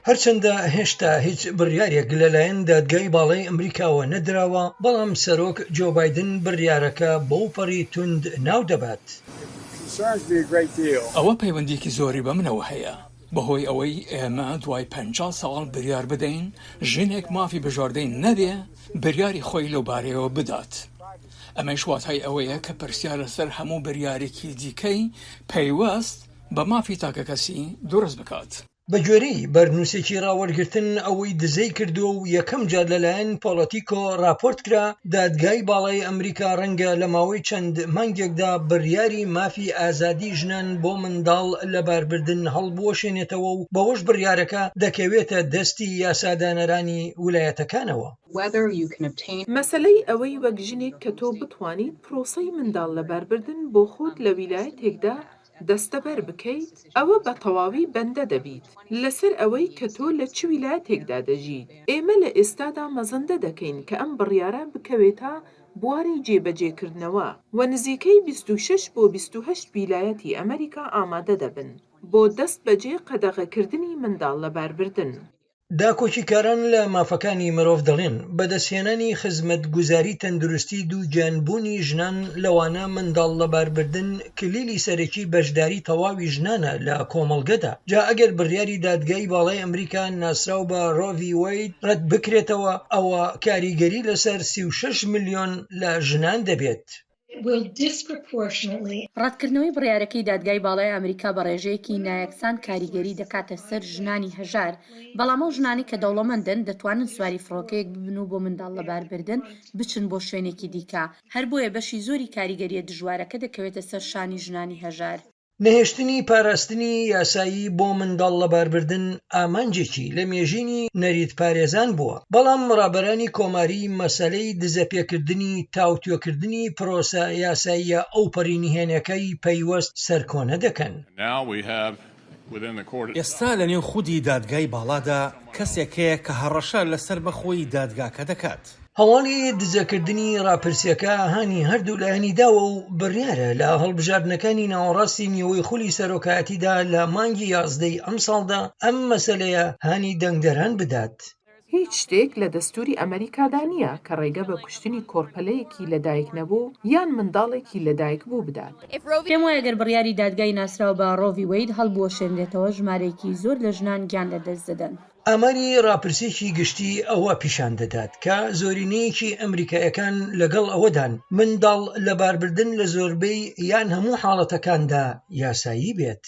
هەرچەندە هێشتا هیچ بڕیارێک لەلایەن دادگای باڵای ئەمریکاوە نەدراوە، بەڵام سەرۆک جۆ بایدن بڕیارەکە بەوپەڕی توند ناودەبات. ئەوە پەیوەندییەکی زۆری بە منەوە هەیە، بەهۆی ئەوەی ئێمە دوای 50 ساڵ بریار بدەین ژنێک مافی بژاردەی نەبێ بریاری خۆی لەو بارەیەوە بدات. ئەمەیش واتای ئەوەیە کە پرسیار لەسەر هەموو بریارێکی دیکەی پەیوەست بە مافی تاکەکەسی دروست بکات. بەگوێرەی بەرنووسێکی ڕاوەرگرتن ئەوەی دزەی کردووە و یەکەم جار لەلایەن پۆڵەتیکۆ ڕاپۆرت کرا، دادگای باڵای ئەمریکا ڕەنگە لە ماوەی چەند مانگێکدا بڕیاری مافی ئازادی ژنان بۆ منداڵ لەباربردن هەڵبوەشێنێتەوە و بەوەش بڕیارەکە دەکەوێتە دەستی یاسادانەرانی ولایەتەکانەوە. مەسەلەی ئەوەی وەک ژنێک کە تۆ بتوانیت پرۆسەی منداڵ لەباربردن بۆ خۆت لە ویلایەتێکدا دەستەبەر بکەیت، ئەوە بە تەواوی بەندە دەبیت لەسەر ئەوەی کە تۆ لە چ ویلایەتێکدا دەژیت. ئێمە لە ئێستادا مەزەندە دەکەین کە ئەم بڕیارە بکەوێتە بواری جێبەجێکردنەوە و نزیکەی 26 بۆ 28 ویلایەتی ئەمریکا ئامادە دەبن بۆ دەستبەجێ قەدەغەکردنی منداڵ لەباربردن. داکۆکیکاران لە مافەکانی مرۆڤ دەڵێن، بەدەستهێنانی خزمەتگوزاری تەندروستی دووگیانبوونی ژنان لەوانە منداڵ لەباربردن کلیلی سەرەکی بەشداری تەواوی ژنانە لە کۆمەڵگەدا، جا ئەگەر بڕیاری دادگای باڵای ئەمریکا ناسراو بە ڕۆ ڤی وەید ڕەت بکرێتەوە ئەوە کاریگەری لەسەر 36 ملیۆن لە ژنان دەبێت. ڕەتکردنەوەی بڕیارەکەی دادگای باڵای ئەمریکا بە ڕێژەیەکی نایەکسان کاریگەری دەکاتە سەر ژنانی هەژار، بەڵام ئەو ژنانەی کە دەوڵەمەندن دەتوانن سواری فڕۆکەیەک ببن و بۆ منداڵ لەباربردن بچن بۆ شوێنێکی دیکە، هەر بۆیە بەشی زۆری کاریگەرییە دژوارەکە دەکەوێتە سەر شانی ژنانی هەژار. نەهێشتنی پاراستنی یاسایی بۆ منداڵ لەباربردن ئامانجێکی لە مێژینی نەریتپارێزان بووە، بەڵام ڕابەرانی کۆماری مەسەلەی دزەپێکردنی تاوتوێکردنی پرۆسە یاساییە ئەوپەڕی نهێنیەکەی پەیوەست سەرکۆنە دەکەن. ئێستا لەنێو خودی دادگای باڵادا کەسێک هەیە کە هەڕەشە لە سەربەخۆیی دادگاکە دەکات. هەواڵی دزەکردنی ڕاپرسیەکە هانی هەردوو لایەنی داوە و بڕیارە لە هەڵبژاردنەکانی ناوەڕاستی نیوەی خولی سەرۆکایەتیدا لە مانگی یازدەی ئەمساڵدا ئەم مەسەلەیە هانی دەنگدەران بدات. هیچ شتێک لە دەستووری ئەمەریکادا نییە کە ڕێگە بە کوشتنی کۆرپەلەیەکی لەدایکنەبوو یان منداڵێکی لەدایکبوو بدات. پێم وایە گەر بڕیاری دادگای ناسراو بە ڕۆ ڤی وەید هەڵبوەشێنرێتەوە ژمارەیەکی زۆر لە ژنان گیان لەدەست دەدەن. ئاماری ڕاپرسییەکی گشتی ئەوە پیشان دەدات کە زۆرینەیەکی ئەمریکاییەکان لەگەڵ ئەوەدان منداڵ لەباربردن لە زۆربەی یان هەموو حاڵەتەکاندا یاسایی بێت.